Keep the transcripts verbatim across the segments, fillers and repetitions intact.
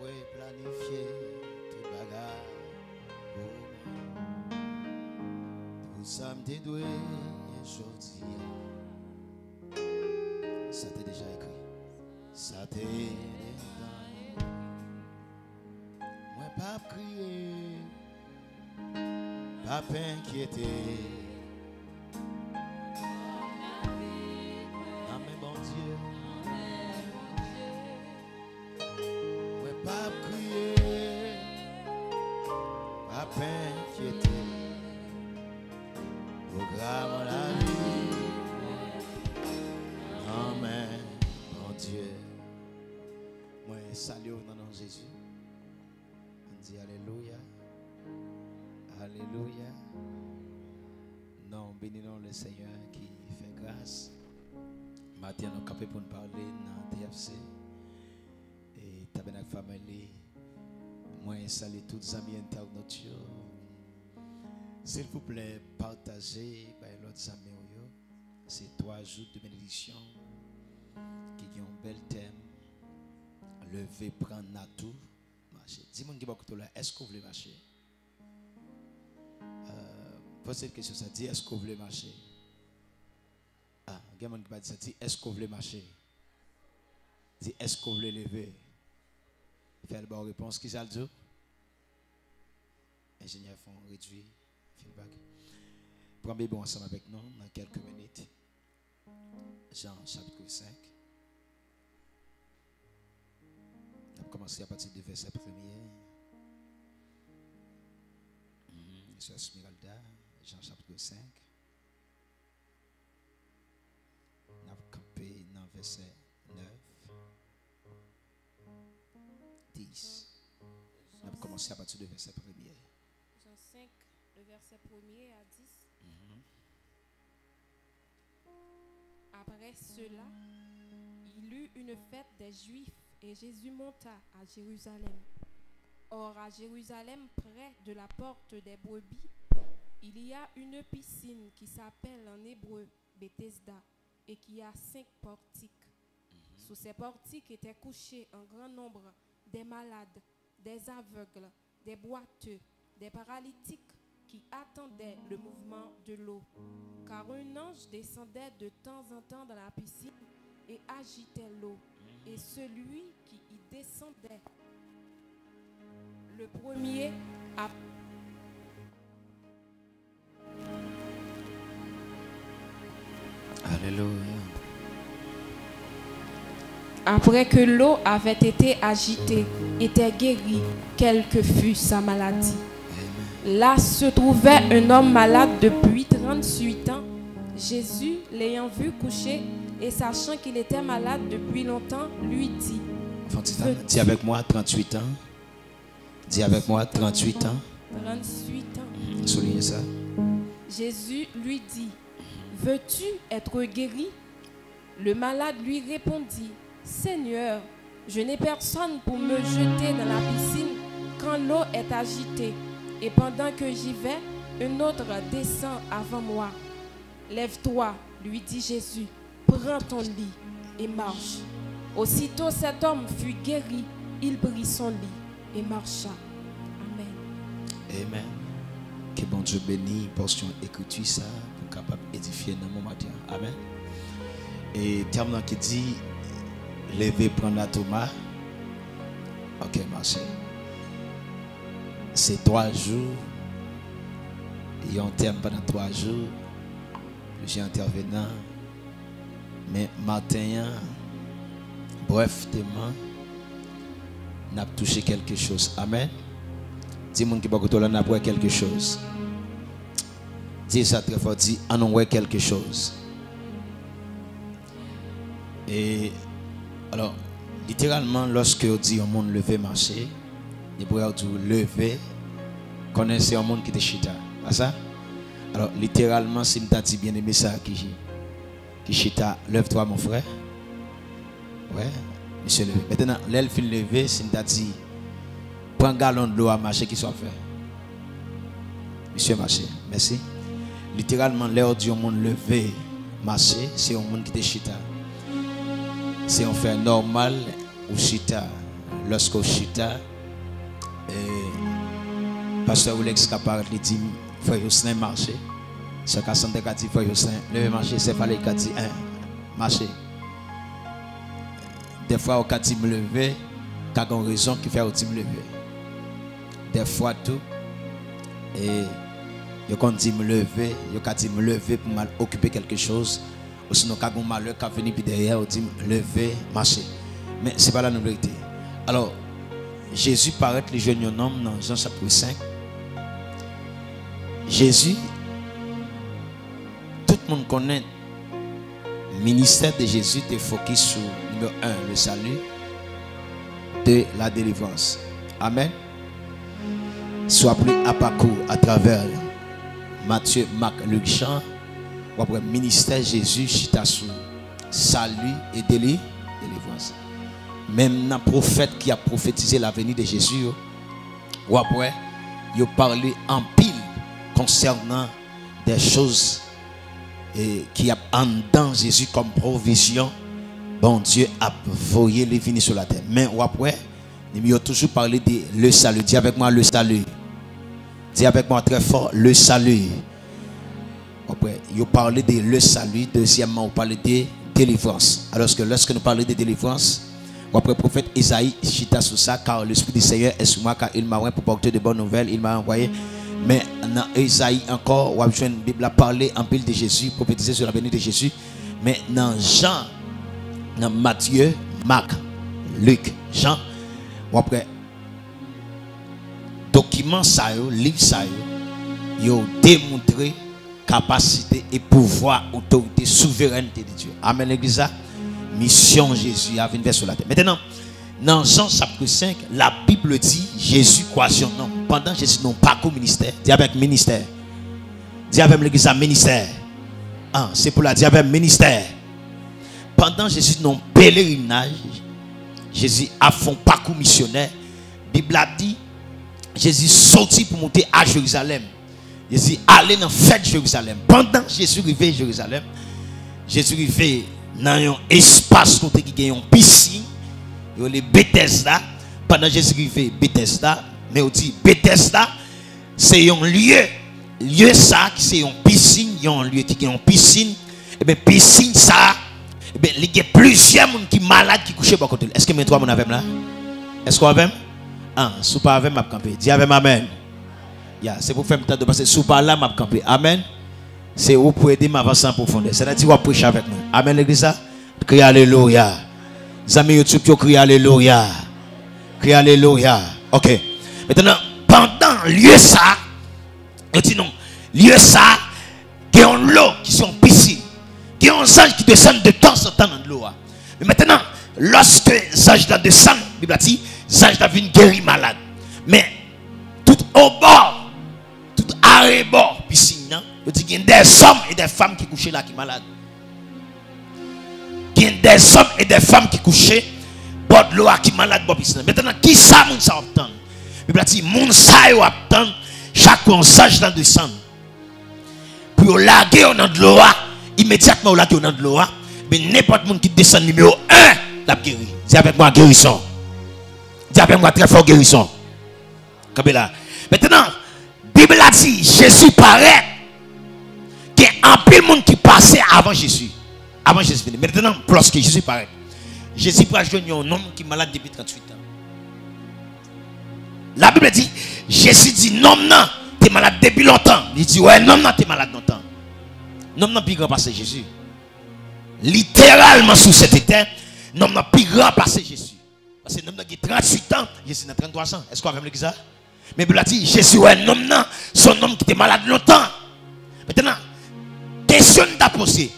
Mwen planifye tout bagay pou mwen. Tout sa m te dwe jodi a. Sa te deja ekri. Sa te deja ekri. Mwen p ap kriye. P ap enkyete. Nan men Bondye. Mwen p ap kriye. P ap enkyete. Pwogram lavi. Nan men Bondye. Mwen salye w nan non Jezi. Ann di alelouya. Alelouya. Non, beni non le Senyè ki fè gras. Maten an, nou kanpe pou n pale nan T F C e Tabernacle Family. Mwen salye tout zanmi entènot yo. Silvouplè, pataje bay lòt zanmi w yo. Se twa jou de benediksyon ki gen yon bèl tèm. Leve, pran nat ou, mache. Di moun ki bò kote w la, èske w vle mache? Euh, poze kesyon sa, di, èske w vle mache? Ah, gen moun ki pa di sa, di, èske w vle mache? Di, èske w vle leve? Fè l ba w repons. Kisa l di w? Enjenyè fè yon redwi feedback. Pran Bib ou ansanm avèk nou nan kèlke minit. Jan chapit senk. N ap kòmanse apati de vèsè premye. Mhm, sè Esmeralda, Jan chapit senk. N ap kanpe nan vèsè nèf, dis. N ap kòmanse apati de vèsè premye. Jan senk, de vèsè premye a dis. Mhm. Après cela, il eut une fête des Juifs, et Jésus monta à Jérusalem. Or, à Jérusalem, près de la porte des brebis, il y a une piscine qui s'appelle en hébreu Bethesda et qui a cinq portiques. Sous ces portiques étaient couchés en grand nombre des malades, des aveugles, des boiteux, des paralytiques qui attendaient le mouvement de l'eau. Car un ange descendait de temps en temps dans la piscine et agitait l'eau. Et celui qui y descendait le premier a Alelouya. Après que l'eau avait été agitée, était guéri, quelle que fût sa maladie. Amen. Là se trouvait un homme malade depuis trente-huit ans. Jésus, l'ayant vu couché et sachant qu'il était malade depuis longtemps, lui dit, Fè yon ti tan, di avèk mwen, tranntuit an. Di avèk mwen, tranntuit an. Tranntuit an. Souliye sa. Jésus lui dit, veux-tu être guéri? Le malade lui répondit, Seigneur, je n'ai personne pour me jeter dans la piscine quand l'eau est agitée, et pendant que j'y vais, un autre descend avant moi. Lève-toi, lui dit Jésus, prends ton lit et marche. Aussitôt cet homme fut guéri, il prit son lit et marcha. Amen. Amen. Ke Bondye beni pòsyon ekriti sa pou kapab edifye nanm ou maten an. Amen. E tèm nan ki di, leve pran nat ou ma. Ok, mache. Se twa jou. Yon tèm pandan twa jou. Plizyè entèvenan. Men maten an, brèfteman, n ap touche kèlke choz. Amèn. Di moun ki bò kote w la, n ap wè kèlke choz. Di sa trè fò, di, ann wè kèlke choz. E, alò, literalman, lòske yo di yon moun leve mache, epi yo di w leve, konnen se yon moun ki te chita. Pa sa? Alò, literalman, si m ta di byeneme sa a ki, ki chita, lève-toi, mon frère. Wè, misye leve. Mentnan, lè l fin leve, si m ta di, pran galon dlo a, mache, kisa w ap fè? Misye mache. Mèsi. Literalman, lè yo di yon moun leve, mache, se yon moun ki te chita. Se yon fè nòmal, ou chita. Lòske w chita, e, pastè Rolex ka parèt, li di, "Frè Jocelyn, mache." Sè Cassandra ka di, "Frè Jocelyn, leve mache." Sè Valerie ka di, "En, mache." Dèfwa, ou ka di m leve, ka gen yon rezon ki fè ou di m leve. Dèfwa tou, e, yo konn di m leve, yo ka di m leve pou m al okipe kèlke choz. Osinon, ka gen yon malè k ap vini pi dèyè, ou di m, "Leve, mache." Men, se pa la nou vle rete. Alò, Jezi parèt, li jwenn yon nonm nan Jan chapit senk. Jezi, tout moun konnen, ministè de Jezi te fokis sou, nimewo en, le salut, de, la délivrance. Amèn. Si w ap li apakou atravè Matye, Mak, Lik, Jan, w ap wè ministè Jezi chita sou sali e deli-, delivrans. Menm nan pwofèt ki ap pwofetize laveni de Jezi yo, w ap wè yo pale anpil konsènan de choz, e, ki ap anndan Jezi kòm pwovizyon Bondye ap voye li vini sou latè. Men w ap wè, yo toujou pale de le salut. Di avèk mwen, le salut. Di avèk mwen trè fò, le salut. W ap wè, yo pale de le salut. Dezyèmman, ou pale de delivrans. Alòske lòske nou pale de delivrans, w ap wè pwofèt Ezayi chita sou sa, "Car l'Esprit du Seigneur est sur moi, car il m'a oint pour porter de bonnes nouvelles, il m'a envoyé." Men nan Ezayi ankò, w ap jwenn Bib la pale anpil de Jezi, pwofetize sou laveni de Jezi. Men nan Jan, nan Matye, Mak, Lik, Jan, w ap wè dokiman sa yo, liv sa yo, yo demontre kapasite e pouvwa, otorite, souverènte de Dye. Amèn, legliz la. Misyon Jezi a vin fè sou latè. Mentnan, nan Jan chapit senk, la Bible di, Jezi kwaze yon nonm. Pandan Jezi nan yon pakou ministè, di avèk ministè. Di avè m, legliz la, ministè. An, se pou la, di avè m, ministè. Pandan Jezi nan yon pelerinaj, Jezi ap fè yon pakou misyonè, Bib la di, Jezi soti pou monte a Jerizalèm. Jezi ale nan fèt Jerizalèm. Pandan Jezi rive Jerizalèm, Jezi rive nan yon espas kote ki gen yon pisin, yo rele Betèsda. Pandan Jezi rive Betèsda, men yo di Betèsda, se yon lye, lye sa ki se yon pisin, yon lye ki gen yon pisin, ebyen, pisin sa, ebyen, li gen plizyè moun ki malad ki kouche bò kote l. Èske m gen twa moun avè m la? Èske w avè m? An, si w pa avè m, m ap kanpe. Di avè m, amèn. Ya, se pou fè m tande w, paske si w pa la, m ap kanpe. Amèn. Se ou pou ede m avanse an pwofondè. Sètadi w ap preche avèk mwen. Amèn, legliz la? Kriye alelouya. Zanmi YouTube yo, kriye alelouya. Kriye alelouya. Ok. Mentnan, pandan lye sa, yo di non, lye sa, gen yon dlo ki se yon pisin. Gen yon zanj ki desann de tanzantan nan dlo a. Men mentnan, lòske zanj la desann, Bib la di, zanj la vin geri malad. Men tout obò, tout arebò pisin nan, yo di gen dèzòm e dè fanm ki kouche la ki malad. Gen dèzòm e dè fanm ki kouche bò dlo a, ki malad bò pisin nan. Mentnan, kisa moun sa yo ap tann? Bib la di, moun sa yo ap tann chak yon zanj la desann pou yo lage yo nan dlo a. Imedyatman yo lage yo nan dlo a, men nenpòt moun ki desann nimewo en, l ap geri. Di avèk mwen, gerizon. Di avèk mwen trè fò, gerizon. Kanpe la. Mentnan, Bib la di, Jezi parèt. Gen anpil moun ki pase avan Jezi. Avan Jezi vini. Mentnan, lòske Jezi parèt, Jezi pral jwenn yon nonm ki malad depi tranntuit an. Labib di, Jezi di nonm nan te malad depi lontan. Li di, wè, nonm nan te malad lontan. Nonm nan pi gran pase Jezi. Literalman, sou sèt etè, nonm nan pi gran pase Jezi. Paske nonm nan gen tranntuit an, Jezi nan tranntwa zan. Èske w avè m, legliz la? Men Bib la di, Jezi wè nonm nan, se yon nonm ki te malad lontan. Mentnan, kesyon n ta poze,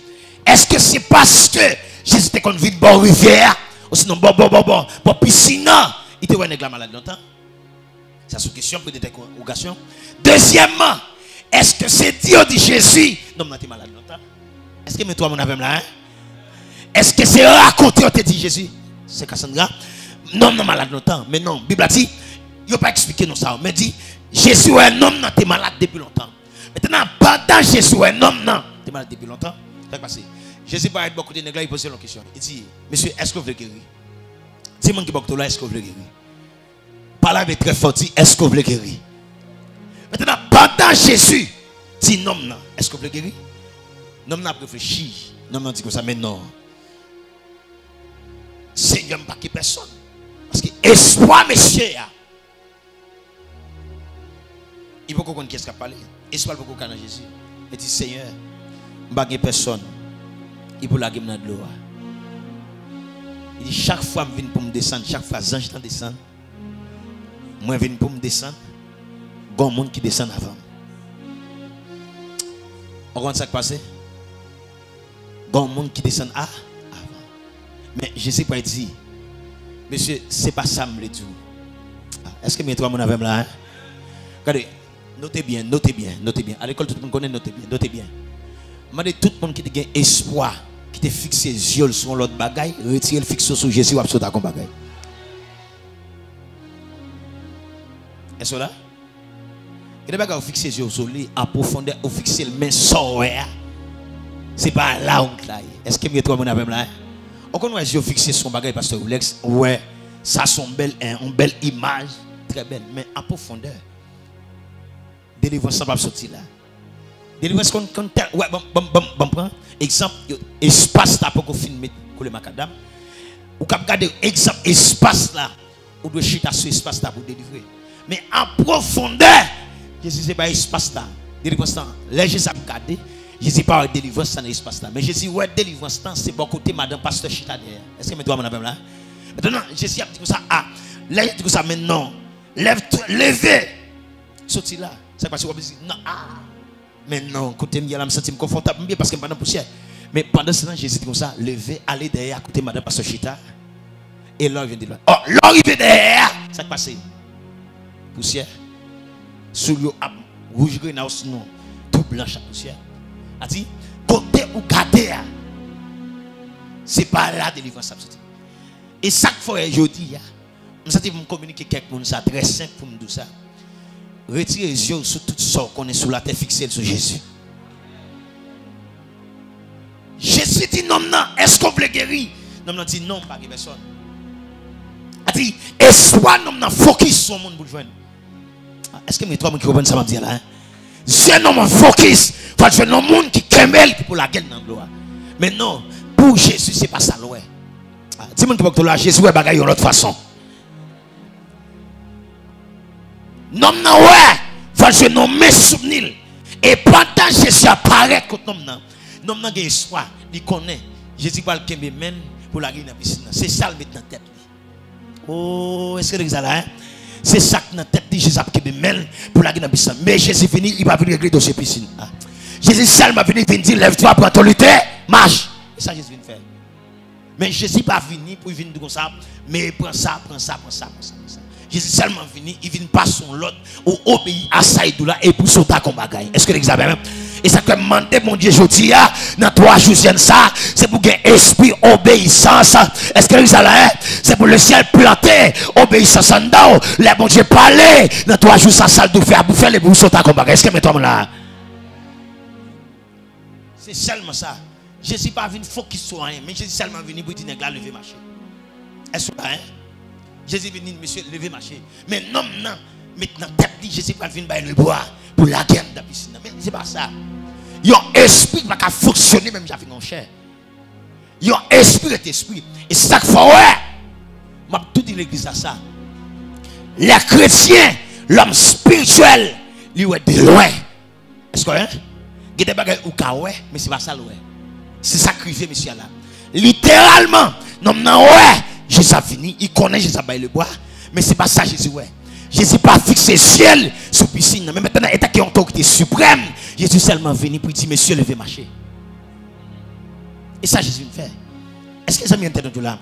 èske se paske Jezi te konn vin bò rivyè a, osinon bò, bò, bò, bò, bò pisin nan, li te wè nèg la malad lontan? Sa se yon kesyon, pwen dentèwogasyon. Dezyèmman, èske se di yo di Jezi, nonm nan te malad lontan? Èske men twa moun avè m la, en? Èske se rakonte yo te di Jezi, sè Cassandra, nonm nan malad lontan? Men non, Bib la di, yo pa eksplike non sa yo, men di, Jezi wè nonm nan te malad depi lontan. Mentnan, pandan Jezi wè nonm nan te malad depi lontan, sa k pase? Jezi parèt bò kote nèg la, li poze l yon kesyon. Li di, mesye, èske w vle geri? Di moun ki bò kote w la, èske w vle geri? Pale avè trè fò, di, èske w vle geri? Mentnan, pandan Jezi di nonm nan, èske w vle geri? Nonm nan ap reflechi. Nonm nan di konsa, men non. Senyè, m pa gen pèsòn. Paske espwa mesye a, li poko konn kiyès k ap pale. Espwa l poko ka nan Jezi. Li di, Senyè, m pa gen pèsòn ki pou lage m nan dlo a. Li di, chak fwa m vin pou m desann, chak fwa zanj lan desann, mwen vin pou m desann, gon moun ki desann avan m. Ou konn sa k pase? Gon moun ki desann a, avan. Men Jezi pral di, mesye, se pa sa m vle di w. Ah, èske m gen twa moun avè m la, en? Gade, note byen, note byen, note byen. Alekòl, tout moun konnen, note byen, note byen. M mande tout moun ki te gen espwa, ki te fikse zye l sou yon lòt bagay, retire l, fikse w sou Jezi, w ap sot ak yon bagay. Èske w la? Gen de bagay ou fikse zye w sou li, an pwofondè, ou fikse l, men sa w wè a, se pa la w t la ye. Èske m gen twa moun avè m la, en? Ou konn wè zye w fikse sou yon bagay, pastè Rolex, ou wè sa se yon bèl, en, yon bèl imaj, trè bèl, men an pwofondè, delivrans lan p ap soti la. Delivrans konn, konn tèl, wè, ban m, ban m, ban m, ban m pran egzanp, yo, espas la poko fin met koule makadam. Ou k ap gade egzanp espas la, ou dwe chita sou espas la pou w delivre. Men an pwofondè, Jezi se pa espas la. Delivrans lan, lè Jezi ap gade, Jezi pa wè delivrans lan nan espas la. Men Jezi wè delivrans lan, se bò kote madanm pastè chita dèyè. Èske m gen twa moun avè m la? Mentnan, Jezi ap di konsa, a, lè li di konsa, men non, lève-toi, leve, soti la. Sa k pase, w ap di, non, a. Men non, kote m ye la, m santi m konfòtab, m byen paske m pa nan pousyè. Men pandan se tan, Jezi di konsa, leve, ale dèyè a kote madanm pastè chita. E lè w vin di, o, lè w rive dèyè a, sa k pase? Pousyè. Soulye w ap wouj grenn, osinon tou blanch ak pousyè. A di, kote ou gade a, se pa la delivrans ap soti. E sa k fè w wè jodi a, m santi pou m kominike kèk moun sa, trè senp pou m di w sa. Retire zye w sou tout sa w konnen sou latè, fikse l sou Jezi. Jezi di nonm nan, èske w vle geri? Nonm nan di, non, m pa gen pèsòn. A di, espwa nonm nan fokis sou yon moun pou l jwenn. Ah, èske m gen twa moun ki konprann sa m ap di a la, en? Zye nonm nan fokis, fò l jwenn yon moun ki kenbe l, ki pou lage l nan dlo a. Men non, pou Jezi, se pa sa l wè. Ah, di moun ki bò kote w la, Jezi wè bagay yon lòt fason. Nonm nan wè, fò l jwenn yon men soutni l. E pandan Jezi ap parèt kot nonm nan, nonm nan gen espwa. Li konnen Jezi pral kenbe men l pou lage l nan pisin nan. Se sa l met nan tèt li. Oh, èske legliz la la, en? Se sa k nan tèt li, Jezi ap kenbe men l pou lage nan pisin nan. Men Jezi vini, li pa vin regle dosye pisin. Ah. Jezi sèlman vini, vin di, lève-toi, prends ton liteau, marche. E sa Jezi vin fè. Men Jezi pa vini pou l vin di konsa, men pran sa, pran sa, pran sa, pran sa, pran sa. Jezi sèlman vini, li vin pase yon lòd, ou obeyi a sa l di w la, epi w sot ak yon bagay. Èske legliz la menm? E sa k fè m mande Bondye jodi a, nan twa jou jèn sa, se pou gen espri obeyisans. Èske legliz la la, en? Se pou lesyèl plante obeyisans anndan w. Lè Bondye pale, nan twa jou sa, sa l di w fè a, pou fè l, epi w sot ak yon bagay. Èske m gen twa moun la? Se sèlman sa. Jezi pa vin fokis sou anyen, men Jezi sèlman vini pou l di nèg la leve mache. Èske w la, en? Jezi vini, mesye, leve mache. Men nonm nan met nan tèt li, Jezi pral vin bay lebwa pou lage anndan pisin nan. Men se pa sa. Yon espri pa ka fonksyone menm jan avèk yon chè. Yon espri rete espri. E sa k fè w wè, m ap tou di legliz la sa. Lè kretyen, lòm espirityèl, li wè de lwen. Èske w, en? Gen de bagay ou ka wè, men se pa sa l wè. Se sa k rive mesye a la. Literalman, nonm nan wè Jezi ap vini, li konnen Jezi ap bay lebwa, men se pa sa Jezi wè. Jezi pa fikse zye l sou pisin nan. Men mentnan, antanke yon otorite siprèm, Jezi sèlman vini pou l di, mesye, leve mache. E sa Jezi vin fè. Èske zanmi an tande w la?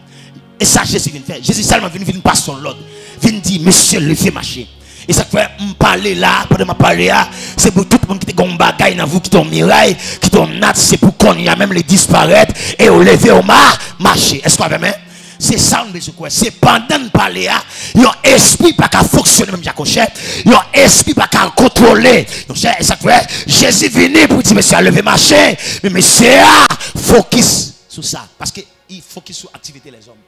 E sa Jezi vin fè. Jezi sèlman vin, vin pase yon lòd. Vin di, mesye, leve mache. E sa k fè m pale la, pandan m ap pale a, se pou tout moun ki te gen yon bagay nan vi w, ki te yon miray, ki te yon nat, se pou kounye a menm li disparèt, e w leve, w ma-, mache. Èske w avè m, en? Se sa nou bezwen kwè. Se pandan n pale a, yon espri pa ka fonksyone menm jan ak yon chè, yon espri pa ka kontwole yon chè. E sa k fè Jezi vini pou di mesye a leve mache, men mesye a fokis sou sa. Paske li fokis sou aktivite lèzòm.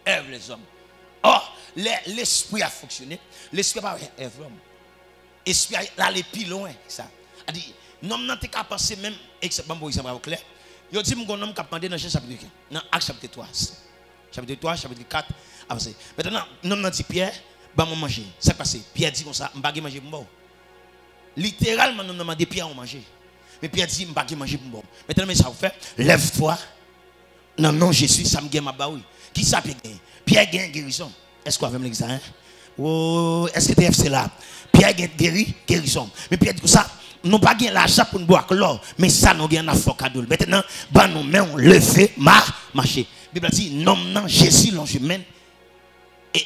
œuvre les hommes. Or, lè lespri a fonksyone, lespri a pa wè œuvre lòm. Espri a l ale pi lwen ke sa. A di, nonm nan te ka panse menm, egzanp, ban m yon egzanp avè w klè. Yo di m gon nonm k ap mande nan Jan chapit kenz, nan Ak chapit twa. Chapit twa, chapit kat, avanse. Mentnan, nonm nan di Pyè, ban mwen manje. Sa k pase? Pyè di konsa, m pa gen manje pou m ba w. Literalman, nonm nan mande Pyè yon manje. Men Pyè di, m pa gen manje pou m ba w. Mentnan, men sa w fè, lève-toi, nan non Jezi, sa m gen m ap ba w. Kisa Pyè gen? Pyè gen gerizon. Èske w avè m legliz la, en? Wo, èske T F C la? Pyè gen geri, gerizon. Men Pyè di konsa, nou pa gen lajan pou n bwè ak lò, men sa nou gen an n ap fè w kado l. Mentnan, ban nou men w, leve, ma, mache. Bib la di, nonm nan, Jezi lonje men l, e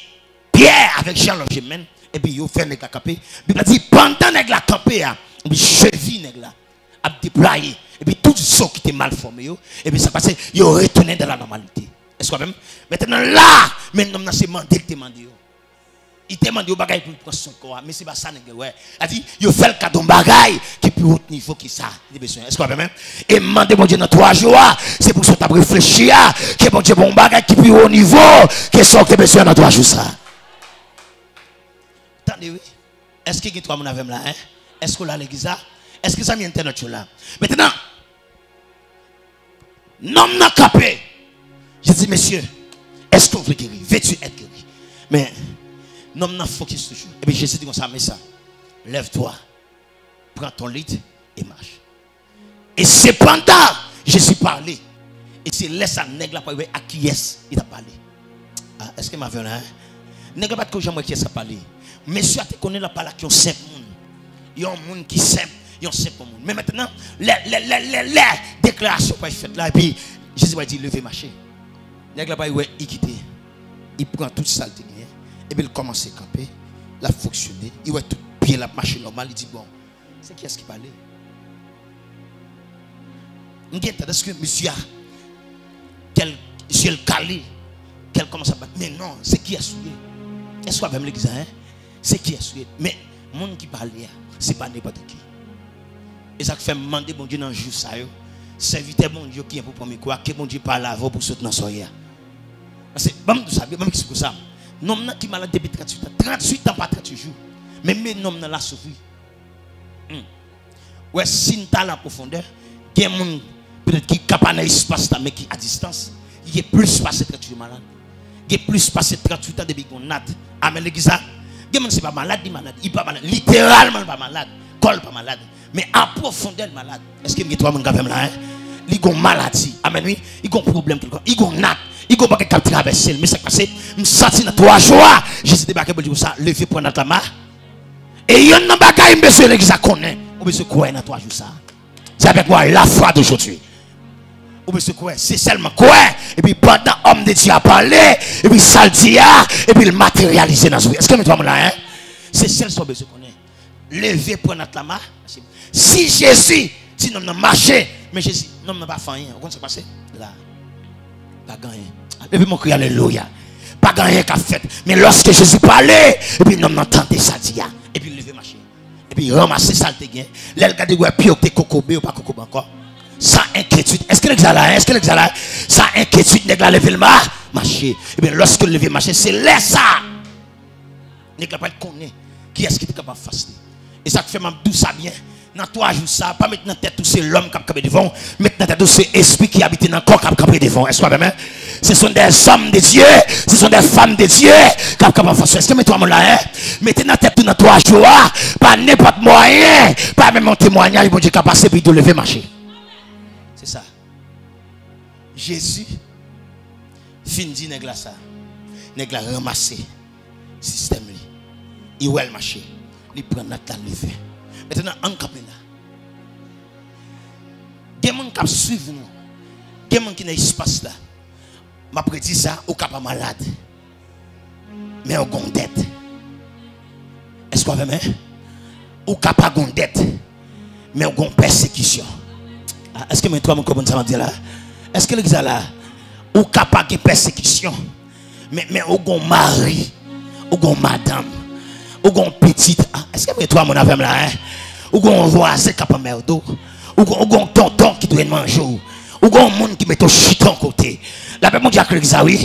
Pyè avèk Jan lonje men l, epi yo fè nèg la kanpe. Bib la di, pandan nèg la kanpe a, epi chevi nèg la ap deplwaye, epi tout zo ki te mal fòme yo, epi sa k pase, yo retounen dan la nòmalite. Èske w avè m? Mentnan la, men nonm nan se mande l te mande yo. Li te mande yo bagay pou l pran swen kò a, men se pa sa nèg yo wè. Sa di, yo fè l kado yon bagay ki pi wo nivo ki sa li te bezwen. Èske w avè m? E mande Bondye nan twa jou a, se pou sa w t ap reflechi a, ke Bondye ba w yon bagay ki pi wo nivo ke sa w te bezwen nan twa jou sa. Tande wi. Èske gen twa moun avè m la, en? Èske w la legliz la? Èske zanmi entènot yo la? Mentnan, nonm nan kanpe. Jezi di, mesye, èske w vle geri? Veux-tu être guéri? Men, nonm nan fokis toujou. Epi Jezi di konsa, men sa, lève-toi, prends ton lit et marche. E sepandan, Jezi pale. E se lè sa nèg la pral wè ak kiyès li t ap pale. Ah, èske m avè w la, en? Nèg la pa t ko janm wè kiyès k ap pale. Mesye a te konnen l ap pale ak yon senp moun. Yon moun ki senp, yon senp moun. Men mentnan, lè, lè, lè, lè, lè deklarasyon pral fèt la, epi Jezi pral di, leve, mache. Nèg la pral wè, li kite. Li pran tout sa l te genyen. Epi l kòmanse kanpe. L ap fonksyone. Li wè tout pye l ap mache nòmal. Li di, bon, se kiyès ki pale? M gen tandans ke mesye a, kè l, je l kale, kè l kòmanse ap bat. Men non, se kiyès ou ye? Èske w avè m legliz la, en? Se kiyès ou ye? Men, moun ki pale a, se pa nenpòt ki. E sa k fè m mande Bondye nan jou sa yo, sèvitè Bondye yo ki gen pou pran mikwo a, ke Bondye pale avè w pou sot nan sa w ye a. Paske, ban m di w sa, ban m eksplike w sa. Nonm nan ki malad depi tranntuit an, tranntuit an pa tranntuit jou. Men, men nonm nan la soufri. Hmm. Wè, si n t al an pwofondè, gen moun petèt ki ka pa nan espas la, men ki a distans, ki gen plis pase tranntuit jou malad. Gen plis pase tranntuit an depi gen yon nat. Amèn, legliz la. Gen moun se pa malad, li malad. Li pa malad. Literalman, li pa malad. Kò l pa malad. Men an pwofondè, li malad. Èske m gen twa moun k avè m la, en? Li gen yon maladi. Amèn, wi. Li gen yon pwoblèm kèlkonk. Li gen yon nat. Li gen yon bagay k ap travèse l. Men sa k pase, m santi nan twa jou a, Jezi debake pou l di konsa, leve, pran nat la, ma. E yonn nan bagay m bezwen legliz la konnen, ou bezwen kwè nan twa jou sa. C'est avec moi, la foi d'aujourd'hui. Ou bezwen kwè, se sèlman kwè. Epi pandan òm de Dye a pale, epi sa l di a, epi l materyalize nan vi w. Èske nou twa moun la, en? Se sèl sa w bezwen konnen. Leve, pran nat la, ma. Si Jezi di nonm nan mache, men Jezi, nonm nan pa fè anyen. Ou konn sa k pase? La. Pa gen anyen. Leve men w, kri alelouya. Pa gen anyen k ap fèt. Men lòske Jezi pale, epi nonm nan tande sa l di a, epi l leve mache. Epi ranmase sa l te gen. Lè l gade, wè pye yo te kokobe, yo pa kokobe ankò. San enkyetid. Èske legliz la la? Èske legliz la la? San enkyetid, nèg la leve l ma-, mache. Ebyen, lòske l leve mache, se lè sa a nèg la pral konnen kiyès ki te kanpe anfas li. E sa k fè m ap di w sa byen. Nan twa jou sa a, pa met nan tèt ou se lòm k ap kanpe devan w. Met nan tèt ou se espri ki abite nan kò k ap kanpe devan w. Èske w avè m? Ce sont des hommes de Dieu, ce sont des femmes de Dieu k ap kanpe anfas ou. Èske m gen twa moun la, en? Mete nan tèt ou nan twa jou a, pa nenpòt mwayen, pa menm yon temwayaj, Bondye ka pase epi di w leve mache. Se sa. Jezi fin di nèg la sa. Nèg la ranmase sistèm li. Li wè l mache. Li pran nat la, l leve. Mentnan, ann kanpe la. Gen moun k ap swiv nou. Gen moun ki nan espas la. M ap redi sa, ou ka pa malad. Men ou gon dèt. Èske w avè m? Ou ka pa gon dèt, men ou gon pèsekisyon. Ah, èske mwen twa moun konprann sa m ap di la? Èske legliz la la? Ou ka pa gen pèsekisyon, men, men ou gon mari, ou gon madanm, ou gon pitit. Ah, èske mwen twa moun avè m la, en? Ou gon vwazen k ap anmède w. Ou gon, ou gon tonton ki dwe manje w. Ou gon moun ki mete w chita yon kote. Lapè Bondye ak legliz la, wi.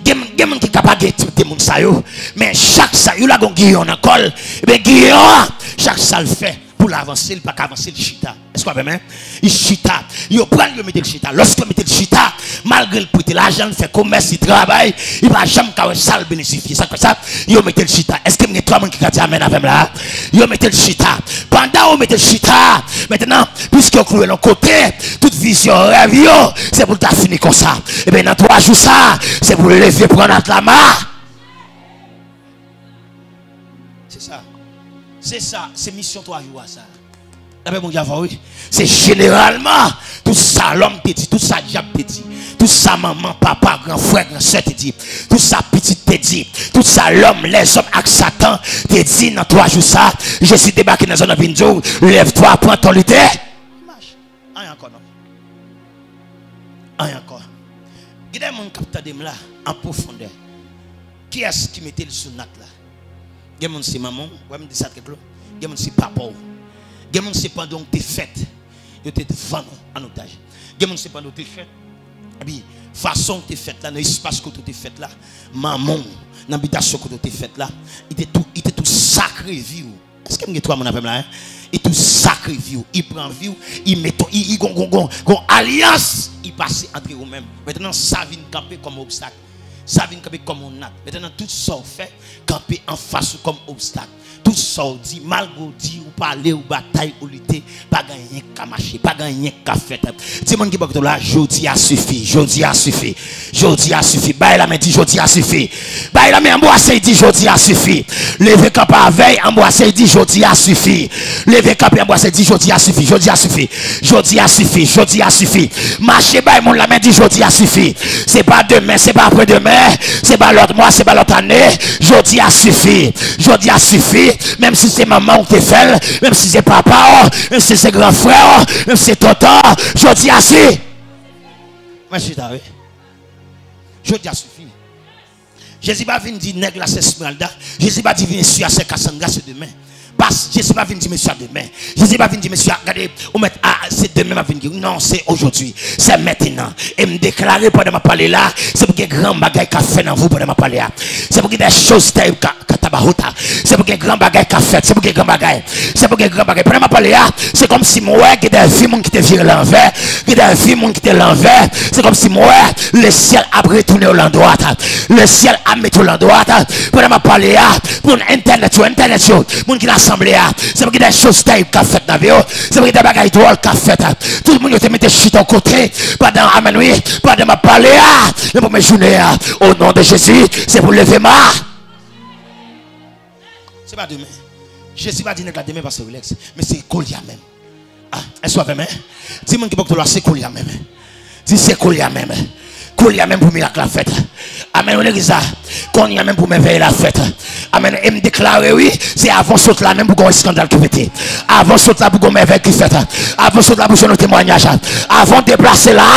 Gen, gen moun ki ka pa gen tip de moun sa yo, men chak sa, yo lage yon giyon nan kò l, ebyen giyon an, chak sa l fè pou l avanse, li pa ka avanse, li chita. Èske w avè m? Li chita. Yo pran l, yo mete l chita. Lòske yo mete l chita, malgre l prete lajan, l fè komès, li travay, li pa janm ka wè sa l benefisye. Sa k fè sa? Yo mete l chita. Èske m gen twa moun ki ka di amèn avè m la? Yo mete l chita. Pandan yo mete l chita, mentnan, piske yo klouwe l yon kote, tout vizyon, rèv yo, se pou l ta fini konsa. Ebyen, nan twa jou sa, se pou l leve pran nat la ma. Se sa. Se sa. Se misyon twa jou a sa. Lapè Bondye avè w, wi. Se jeneralman tout sa lòm te di, tout sa dyab te di, tout sa manman, papa, gran frè, gran sè te di, tout sa pitit te di, tout sa lòm, lèzòm ak Satan te di nan twa jou sa, Jezi debake nan zòn nan vin di w, lève-toi, prends ton lit et marche. Anyen ankò non. Anyen ankò. Gen de moun k ap tande m la an pwofondè. Kiyès ki mete l sou nat la? Gen moun se manman w, wè m di sa trè klè. Gen moun se papa w. Gen moun se pandan w te fèt, yo te vann ou an otaj. Gen moun se pandan w te fèt, epi fason w te fèt la, nan espas kote w te fèt la, manman w, nan bitasyon kote w te fèt la, li te tou, li te tou sakre vi w. Èske m gen twa moun avè m la, en? Li tou sakre vi w, li pran vi w, li mete w, li, li gon, gon, gon, gon alyans, li pase antre ou menm. Mentnan, sa vin kanpe kòm obstak. Sa vin kanpe kòm yon nat. Mentnan, tout sa w fè kanpe anfas ou kòm obstak. Tout sa w di, malgre w di, ou pale, ou batay, ou lite, pa gen anyen k ka mache, pa gen anyen k ka fèt. Timoun ki bò kote w la, jodi a sifi, jodi a sifi, jodi a sifi. Bay lamen, di jodi a sifi. Bay lamen, anbrase, di jodi a sifi. Leve kanpe avè l, anbrase, di jodi a sifi. Leve kanpe, anbrase, di jodi a sifi, jodi a sifi. Jodi a sifi, jodi a sifi. Mache bay moun lamen, di jodi a sifi. Se pa demen, se pa apre demen, se pa lòt mwa, se pa lòt ane. Jodi a sifi. Jodi a sifi. Menm si se manman w te fè l, menm si se papa w, menm si se gran frè w, menm si se tonton w, jodi a si. Mwen chita, wi. Jodi a sifi. Jezi pa vin di nèg la se Esmeralda. Jezi pa di mesye a se Cassandra, se demen. Pas, Jezi pa vin di mesye a demen. Jezi pa vin di mesye a, gade, ou mèt, a, se demen m ap vin geri. Non, se aujourd'hui, se mentnan. E m deklare pandan m ap pale la, se pou gen gran bagay k ap fè nan vi w pandan m ap pale a. Se pou gen de choz tèrib ka, ka tabahota. Se pou gen gran bagay k ap fèt. Se pou gen gran bagay. Se pou gen gran bagay. Pandan m ap pale a, se kòmsi m wè gen de vi moun ki te vire lanvè. Gen de vi moun ki te lanvè. Se kòmsi m wè le syèl ap retounen yo landwat. Le syèl ap mete yo landwat. Pandan m ap pale a, moun entènèt yo, entènèt yo, moun ki nan asanble a, se pou gen de choz tèrib k ap fèt nan vi yo. Se pou gen de bagay dwòl k ap fèt. Tout moun yo te mete chita yon kote pandan, amèn, wi, pandan m ap pale a, nan premye jounen an, o non de Jezi, se pou leve ma. Se pa demen. Jezi pa di nèg la demen, pastè, rilèks. Men se koulye a menm. A, èske w avè m? Di moun ki bò kote w la, se koulye a menm. Di se koulye a menm. Koulye a menm pou mirak la fèt. Amèn, legliz la. Kounye a menm pou mèvèy la fèt. Amèn. E m deklare, wi, se avan w sot la menm pou gon eskandal ki pete. Avan w sot la pou gon mèvèy ki fèt. Avan w sot la pou jwenn yon temwayaj. Avan w deplase la.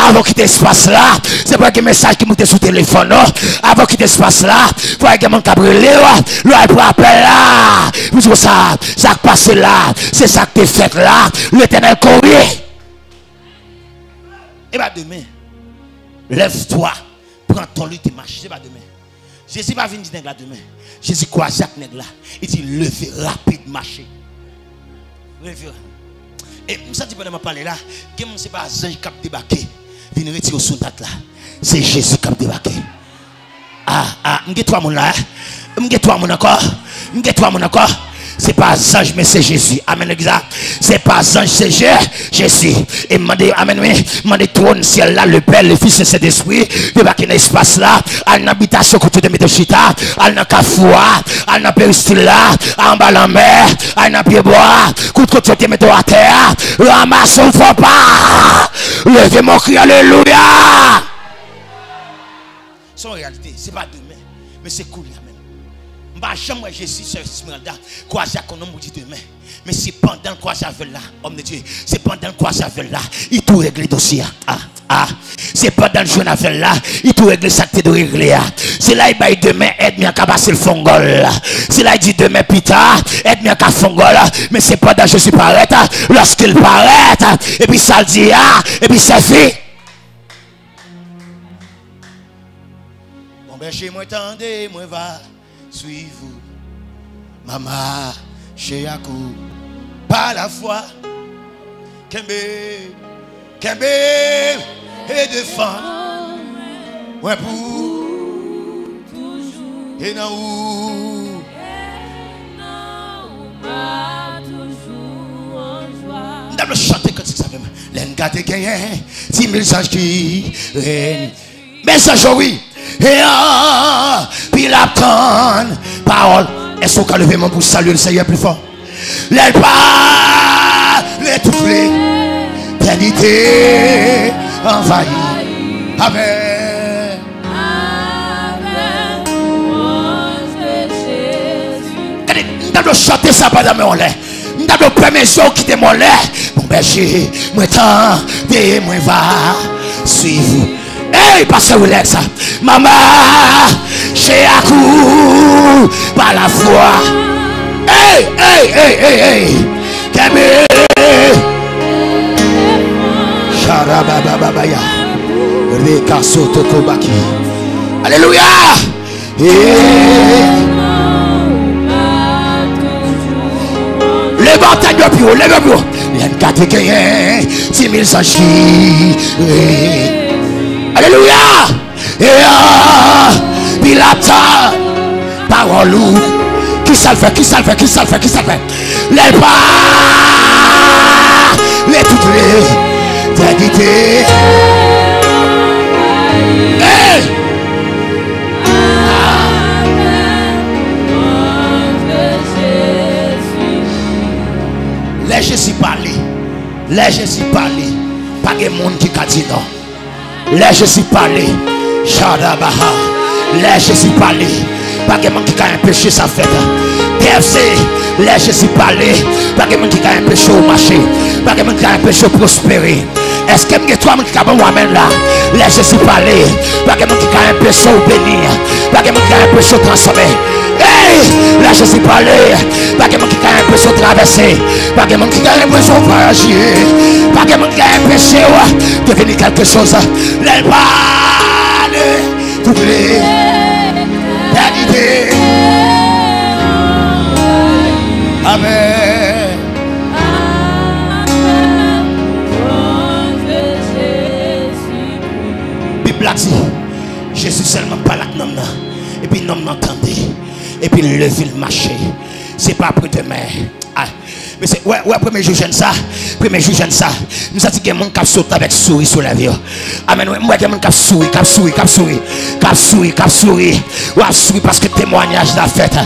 Avan w kite espas la. Se pou gen mesaj ki moute sou telefòn ou. Avan w kite espas la. Pou gen moun k ap rele w. Lè w al pran apèl la. Pou di konsa, sa k pase la. Se sa k te fèt la. Letènèl kore. E pa demen. Lève-toi, prends ton lit et marche. Se pa demen. Jezi pa vin di nèg la demen. Jezi kwaze ak nèg la. Li di, leve rapid, mache. Leve. E m santi pandan m ap pale la, gen moun se pa zanj k ap debake, vin retire w sou nat la. Se Jezi k ap debake. A, a, m gen twa moun la, en. M gen twa moun ankò. M gen twa moun ankò. Se pa zanj, men se Jezi. Amèn, legliz la. Se pa zanj, se Je-, Jezi. E m mande, amèn, wi. M mande twòn syèl la, le Pè, le Fis, le Sentespri, debake nan espas la. Al nan bitasyon kote yo te mete chita. Al nan kafou a. Al nan peristil la. Anba lanmè. Al nan pyebwa. Kote kote yo te mete w atè a. Ranmase w fò pa. Leve men w, kriye alelouya. Se yon reyalite, se pa demen, men se koulye a menm. M pa janm wè Jezi, sè Esmeralda, kwaze ak yon nonm pou di demen. Men se pandan l kwaze avè l la, òm de Dye, se pandan l kwaze avè l la, li tou regle dosye a. A, a. Se pandan l jwenn avè l la, li tou regle sa k te dwe regle a. Se la li bay demen, ènmi an ka pase l fongòl. Se la li di demen pita, ènmi an ka fongòl. Men se pandan Jezi parèt, lòske l parèt, epi sa l di a, epi sèvi. Chèche mwen tande, mwen va swiv ou. M a mache ak ou pa lafwa. Kenbe, kenbe e defann mwen pou e nan ou. M ta vle chante kantik sa menm. Lè n ka te genyen di mil zanj ki rèn. Men zanj yo wi. E anpil ap tann pawòl. Èske w ka leve men pou w salye Lesenyè pli fò? Lè l pale tout letènite anvayi avè. Gade, m ta dwe chante sa pandan men anlè. M ta dwe pèmèt yo kite m anlè. Bon bèje, mwen tande, mwen va swiv ou. Ey, pastè Relax. M a mache ak ou pa lafwa. Ey, ey, ey, ey, ey. Kenbe. Sharabababaya. Rekasotokobaki. Alelouya. Hey. Leve tèt yo pi wo, leve pi wo. Lè n ka te genyen di mil zanj ki rèn. Alelouya. E anpil ap tann pawòl ou. Kisa l fè, kisa l fè, kisa l fè, kisa l fè? Lè l pale tout letènite. Hey! Lè Jezi pale, lè Jezi pale, pa gen moun ki ka di non. Lè Jezi pale, Shadabaha. Lè Jezi pale, pa gen moun ki ka enpeche sa fèt. T F C, lè Jezi pale, pa gen moun ki ka enpeche w mache. Pa gen moun ki ka enpeche w pwospere. Èske m gen twa moun ki ka ban m amèn la? Lè Jezi pale, pa gen moun ki ka enpeche w beni. Pa gen moun ki ka enpeche w transfòme. Ey! Lè Jezi pale, pa gen moun ki ka enpeche w travèse. Pa gen moun ki ka enpeche w vwayaje. Pa gen moun ki ka enpeche w deveni kèlke chòz. Lè l pale, tout letènite. Amèn. Bib la di, Jezi sèlman pale ak nonm nan. Epi nonm nan tande. Epi l leve l mache. Se pa apre demen. Ah, mesye, wè, wè premye jou jèn sa. Premye jou jèn sa. M santi gen moun k ap sot avèk souri sou lèv yo. Amèn. M wè gen moun k ap souri, k ap souri, k ap souri. K ap souri, k ap souri. W ap souri paske temwayaj la fèt.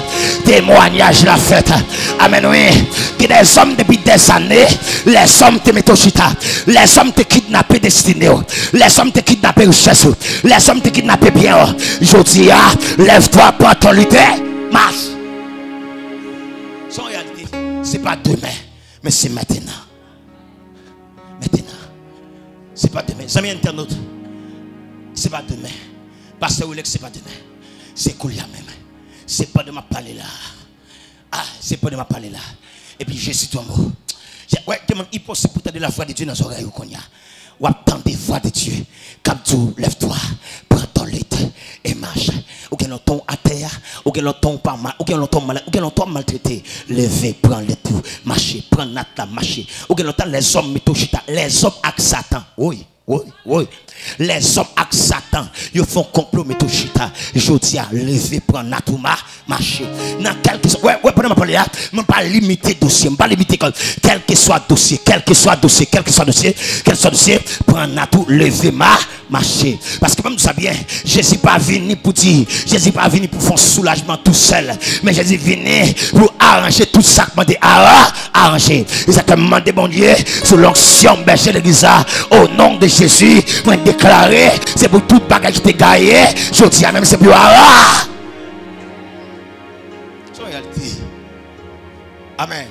Temwayaj la fèt. Amèn, wi. Gen dèzòm depi dèzane, lèzòm te mete w chita. Lèzòm te kidnape destine w. Lèzòm te kidnape richès ou. Lèzòm te kidnape byen w. Jodi a, lèv twa, pran ton lite, mach. Se yon reyalite. Se pa demen, men se mentenan. Mentenan. Se pa demen. Zanmi entènot, se pa demen. Pastè Rolex, se pa demen. Se koulye a menm. Se pandan m ap pale la. Ah, se pandan m ap pale la. Epi Jezi di yon mo. Wè, gen moun, li posib pou tande lavwa de Dye nan zòrèy ou kounye a. W ap tande vwa de Dye k ap di w, lèv twa, pran ton lit e mach. Ou gen lontan w atè a, ou gen lontan w pa mal, ou gen lontan w malad, ou gen lontan w maltrete. Leve, pran lit ou, mache, pran nat la, mache. Ou gen lontan lèzòm mete w chita, lèzòm ak Satan. Woy, woy, woy. Lèzòm ak Satan, yo fè yon konplo mete w chita. Jodi a, leve, pran nat ou ma, mache. Nan kèlkeswa, wè, wè, pandan m ap pale a, mwen pa limite dosye, m pa limite kòl. Kèlkeswa dosye, kèlkeswa dosye, kèlkeswa dosye, kèlkeswa dosye, pran nat ou, leve ma, mache. Paske ban m di sa byen, Jezi pa vini pou di, Jezi pa vini pou fè yon soulajman tousèl, men Jezi vini pou aranje tout sa k mande ara, aranje. E sa k fè m mande Bondye, sou lonksyon bèje legliz la, o non de Jezi, mwen deklare, se pou tout bagay ki te gaye, jodi a menm se pou yo ara. Se yon reyalite. Amèn.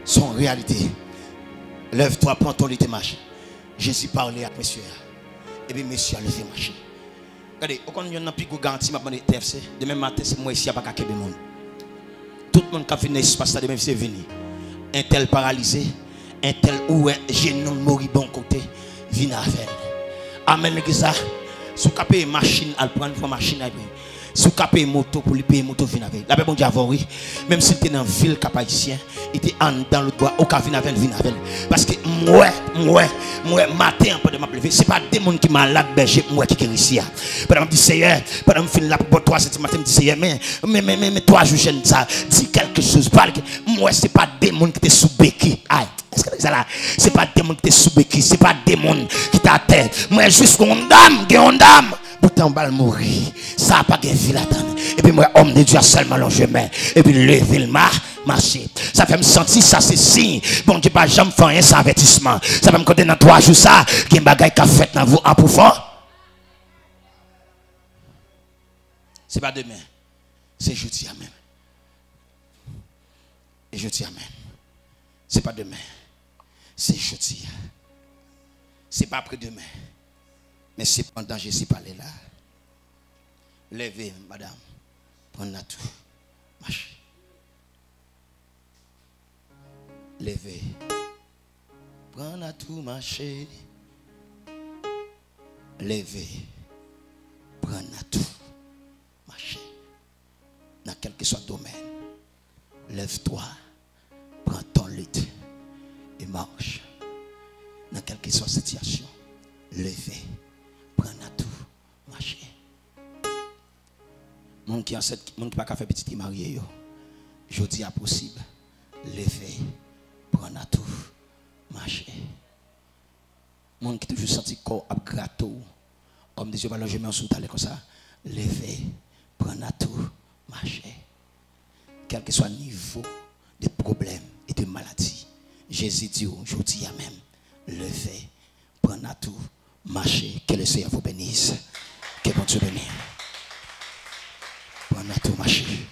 Se yon reyalite. Lèv twa, pran ton lit e mache. Jezi pale ak mesye a. Epi mesye a leve mache. Gade, ou konn yonn nan pi gwo garanti m ap mande T F C, demen maten se mwen isi a pa ka kenbe moun. Tout moun k ap vin nan espas la demen misye vini. Entèl paralize, entèl ou wè jenou l moribon kote, vin avè l. Amèn legliz la. Si w ka peye machin, al pran, pran machin, al peye. Si w ka peye moto pou li, peye moto, vin avè l. Lapè Bondye avè w, wi. Menm si l te nan vil Kap Ayisyen, li te anndan lòt bò a, ou ka vin avè l, vin avè l. Paske m wè, m wè, m wè, maten an, pandan m ap leve, se pa de moun ki malad, bèje, m wè ki geri isi a. Pandan m ap di, Seyè, pandan m fin la pou bò twa zè di maten, m di, Seyè, men, men, men, men, men twa jou jèn sa, di kèlke choz, pale, m wè se pa de moun ki te sou beki. Ay. Èske sa la? Se pa de moun ki te sou beki, se pa de moun ki te atè. Mwen jis gen yon dam, gen yon dam. Poutan ba l mouri. Sa pa gen vi ladan l. Epi mwen, òm de Dye a sèlman lonje men. Epi leve l ma, mache. Sa fè m santi sa se siy. Bondye pa janm fè anyen san avètisman. Sa fè m konnen nan twa jou sa, gen bagay k ap fèt nan vi w an pwofon. Se pa demen. Se jodi a menm. E jodi a menm. Se pa demen. Se jodi a. Se pa apre demen. Men se pandan Jezi pale la. Leve, madanm. Pran natou. Mache. Leve. Pran natou, mache. Leve. Pran natou. Mache. Nan kèlkeswa domèn. Lève-toi, prends ton lit et marche. Nan kèlkeswa sitiyasyon, leve, pran natou, mache. Moun ki ansent, moun ki pa ka fè pitit ki marye yo, jodi a posib, leve, pran natou, mache. Moun ki toujou santi kò w ap grate w. Òm de Dye pa lonje men w sou talè konsa. Leve, pran natou, mache. Kèlkeswa nivo de pwoblèm e de maladi, Jezi di w jodi a menm, leve, pran natou, mache. Que le Seigneur vous bénisse. Que Bondye beni. Pran natou, mache.